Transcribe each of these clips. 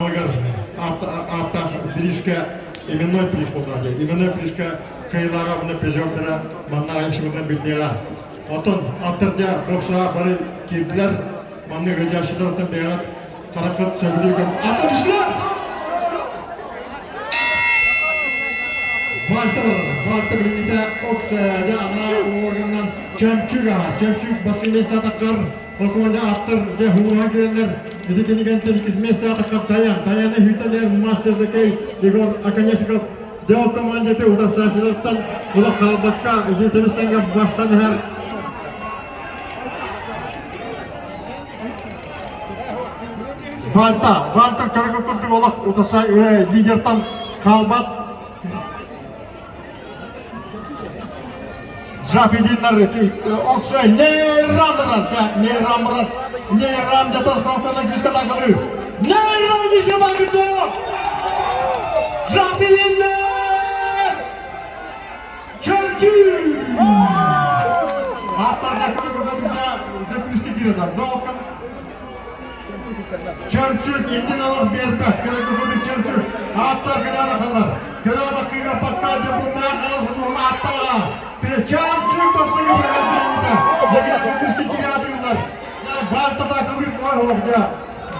Ааттаах бириискэ именной приз буолла дии. Именной призка кыайыылааҕа уонна призердара манна айсыбытынан биллиэҕэ. Оттон аттар дьэ боксаҕа бары киирдилэр. Маннык ыдьааччылартан бэйэҕит хараххыт сөбүлүү көр. Ата түстүлэр! Вальтер, Вальтер билиҥҥитэ Окса дьэ анараа уҥуоргунан Чөмчүүк аһа. Чөмчүүк бастыҥ миэстэ атахтар Окуоня аттар дьэ һууруһан киирэллэр. Ити кинигэнтэн иккис миэстэ атахтар Даян. Даяны хүйтэн эр мастер жокей Егор Оконешников Дел командаты утарсааччылартан олох хаалбакка ити тэбис-тэҥҥэ барсан иһэр. Вальта, Вальта чарыкы курдук олох утарса лидертан хаалбат. Жапидиннар оксой нейрамрар, нейрамрар, нейрам жатас бравканан күскә такылы. Нейрам више багыты! Жапидиннар! Чөмчү! Аттарда көрө-көрө да күскә кирелер. Долкын Чөмчүк иннин алар биэрбэт, кыргыбыты Чөмчүк ааттар кыдаанахалар, кыдаана кыыга пакка бу маахаласын уһун ааттааҕа. Чөмчүк бастакы быраат билиҥҥитэ, дэгиэки күскэ киирэ Баартата кылык ой дьа,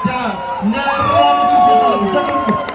дьа, нэрроны күскэ салбы, дьа.